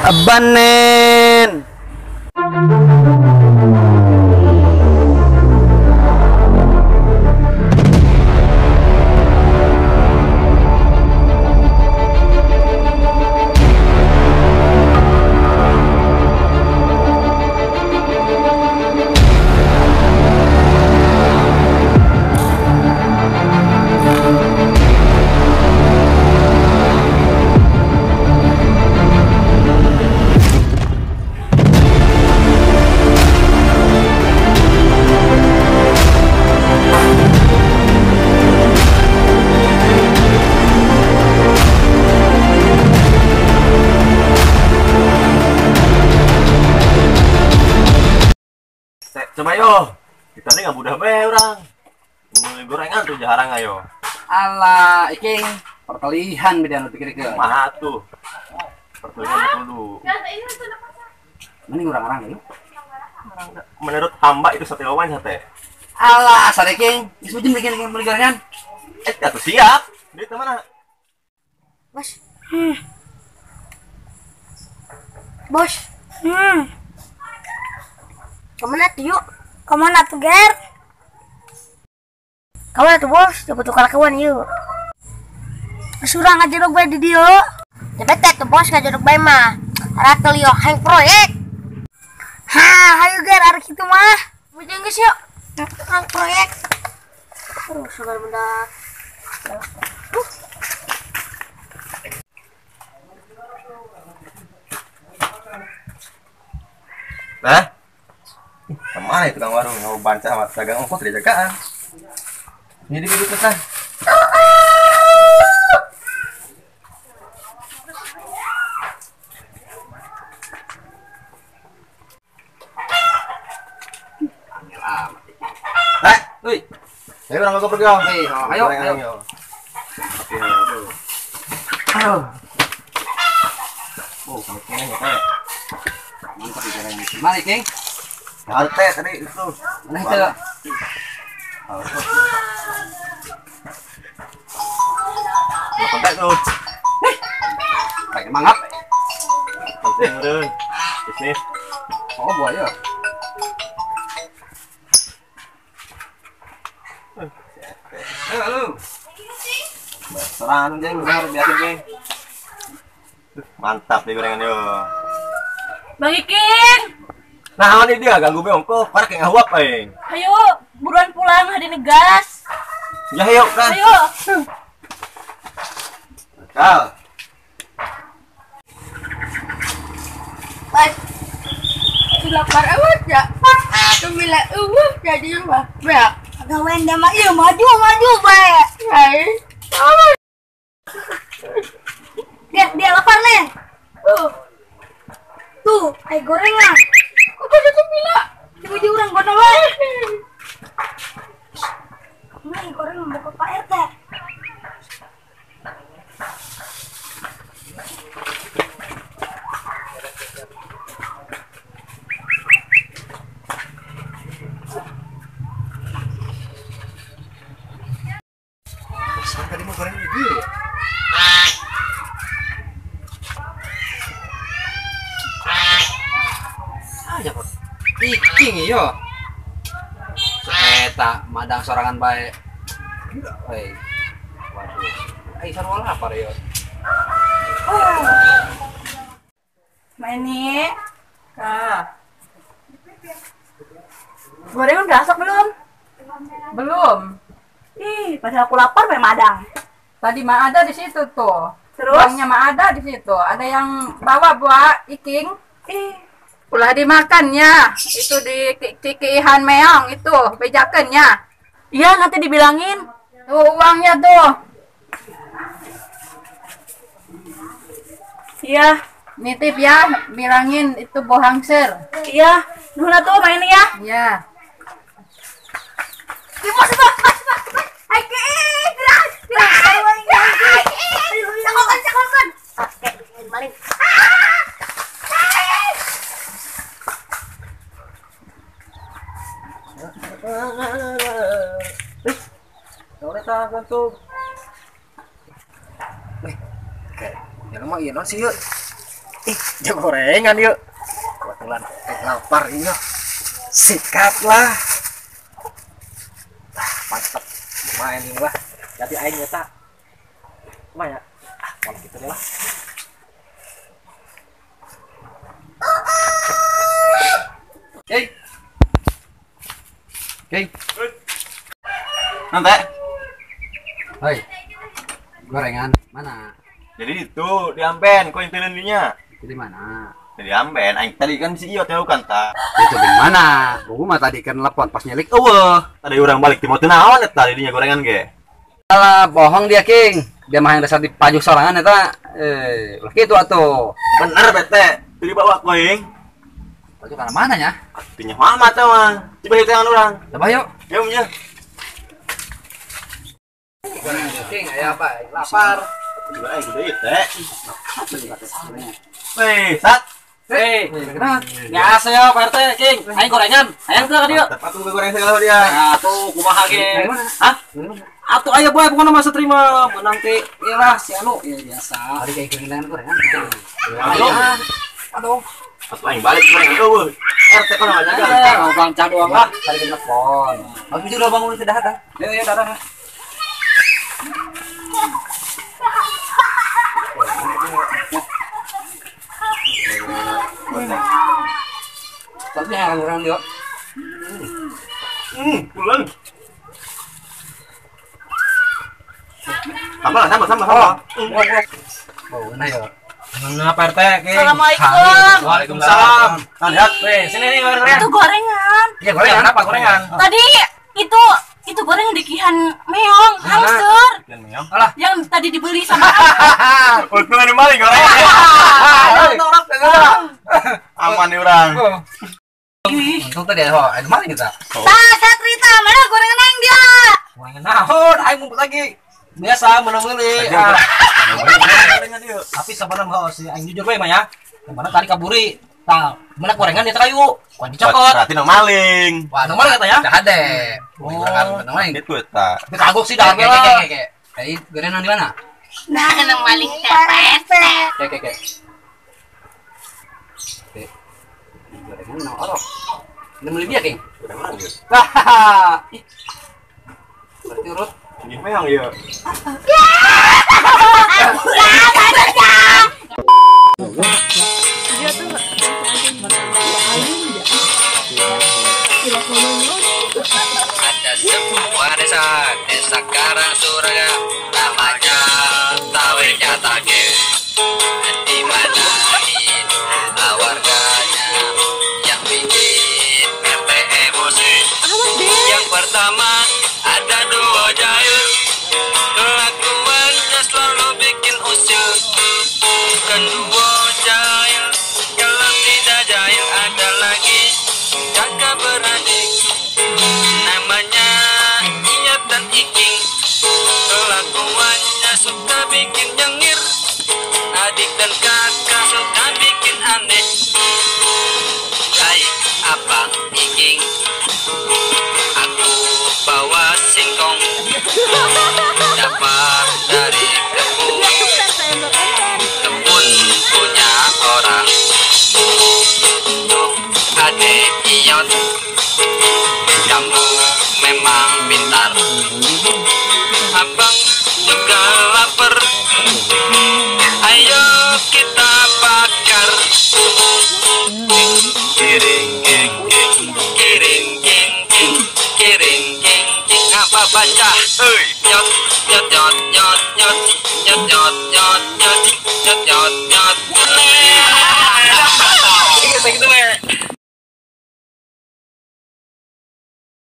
Abanen. Coba yo, kita ini nggak mudah be orang. Mau gorengan tuh jarang ayo. Alah, iking pertelihan beda nu pikir ke. Mah tuh. Pertelihan dulu. Mending orang-orang yuk. Menurut hamba itu sate lawan sate. Alah, sate king. Geus beujeun bikin beli gorengan. Eh, atuh siap. Duit mana? Bos. Bos. Kemana tuh yuk? Kemana tuh ger? Kemana tuh bos? Coba tukar kawan yuk. Surang aja dong bae di dia. Cepet tuh bos ngajak bae mah. Ratel yo hang proyek. Ha, hayu ger arek kitu mah. Bujang geus yuk. Hang proyek. Aduh, sabar benda. Nah, kemana itu tukang warung mau baca sama dagang ongkos dijagaan. Ini duduk kan. Eh, woi. Ayo orang ke pergi. Ayo, ayo. Oke, aduh. Aduh. Oh, kayaknya enggak. Mantap gorengan. Mari, King. Halte tadi itu. Mana itu? Kontak tuh. Kayak mangap. Penting meureun. Bisnis. Oh, buaya. Ayo, lu. Serangan jeng, benar biarin jeng. Mantap nih gorengan yo. Bang Ikin. Nah, ini dia ganggu be ongko, parah kayak ngahuap aing. Ayo, buruan pulang hari negas. Ya ayo kan. Ayo. Kal. Bas. Lapar amat ya. Tumila eueuh jadi mah. Ya. Gawean da mah ieu maju maju bae. Hai. Dia dia lapar nih. Tuh, ai gorengan. Kok pada tumila? Dipuji urang gono wae. Ini goreng mau ke Pak RT. Tadi mau goreng ini ya? Aja kok. Iking iyo. Eta madang sorangan bae. Hei. Waduh. Ai sarua lapar yo. Maini. Kak. Gorengan udah asap belum? Belum. Ih, padahal aku lapar bae madang. Tadi mah ada di situ tuh. Terus? Uangnya mah ada di situ. Ada yang bawa buat iking. Ih, ulah dimakannya. Itu di cikihan meong itu, bejakennya. Iya, nanti dibilangin. Tuh uangnya tuh. Iya. Nitip ya, bilangin itu bohangser. Iya, nuhun atuh main ya. Iya. Weh, kayak jalan mah iya non sih yuk. Gorengan yuk. Kebetulan lapar iya. Sikatlah. Ah, mantap. Lumayan ini lah. Jadi aing eta. Lumayan. Ah, kalau gitu deh lah. Hei. Hei. Nanti. Hei. Gorengan mana? Jadi itu di amben, kau yang dinya. Itu di mana? Di amben, aing tadi kan si Iyot ya kan ta. Itu di mana? Gua mah tadi kan telepon pas nyelik eueuh. Tadi orang balik di motor naon eta tadi dinya gorengan ge. Alah, bohong dia King. Dia mah yang dasar dipajuk sorangan eta. Ulah kitu atuh. Bener bete. Tadi bawa koing. Pajuk kana mana nya? Atunya mama teh mah. Coba hitungan urang. Coba yuk. Yuk nya. Gorengan King, aya apa? Lapar. Juga aing gede teh. Weh, sat. Hei, biasa ya Pak RT, King. Aing gorengan. Aing teh ka dieu. Atuh goreng segala dia. Atuh kumaha ge? Hah? Atuh aya bae pokona mah terima menang ti ieu lah si anu ya biasa. Hari kayak gorengan gorengan. Aduh. Aduh. Atuh aing balik gorengan eueuh. RT kono ngajaga. Mau bancah doang lah. Tadi telepon. Aku juga bangun ke dahat ah. Ya ya dadah. Tapi orang-orang dia. Pulang. Sama. Bau nah ya. Nah, Pak RT, King. Assalamualaikum. Waalaikumsalam. Nah, lihat, weh, sini nih gorengan. Itu gorengan. Iya, gorengan apa gorengan? Tadi itu goreng dikihan meong, hangsur. Alah. Yang tadi dibeli sama aku. Untung ada maling gorengan. Aman nih orang. Untung tadi ada maling kita. Tah, saya cerita, mana gorengan aing dia? Gorengan naon, aing ngumpet lagi. Biasa menang-meuli. Tapi sebenarnya mah si aing jujur we mah ya. Mana tadi kaburi. Tah, mana gorengan dia kayu. Kuan dicokot. Berarti nu maling. Wah, nu maling kata ya? Hade. Gorengan nu maling. Itu eta. Tapi kagok sih dah lah. Tadi gorengan di mana? Nah, nu maling teh Pak RT. Kek. Gorengan nu orok. Ini beli dia, King. Gorengan ieu. Berarti urut. Ini meong ieu. Ada sebuah desa, desa Karang Surga, namanya Tawe Nyatake. Di mana inilah warganya yang bikin RT emosi. Yang pertama ada dua jahil, kelakuannya selalu bikin usil. Kedua jahil, kalau tidak jahil ada lagi kakak beradik, namanya Iyat dan Iking. Kelakuannya suka bikin nyengir, adik dan kakak suka bikin aneh. Hai abang Iking, aku bawa singkong, dapat dari kebun, kebun punya orang. Tuh adek Iyot, kamu memang pintar, abang juga lapar, ayo kita bakar. Kiring king king, kiring king king, kiring king king, apa baca? Nyot nyot nyot nyot nyot nyot nyot nyot nyot nyot nyot nyot.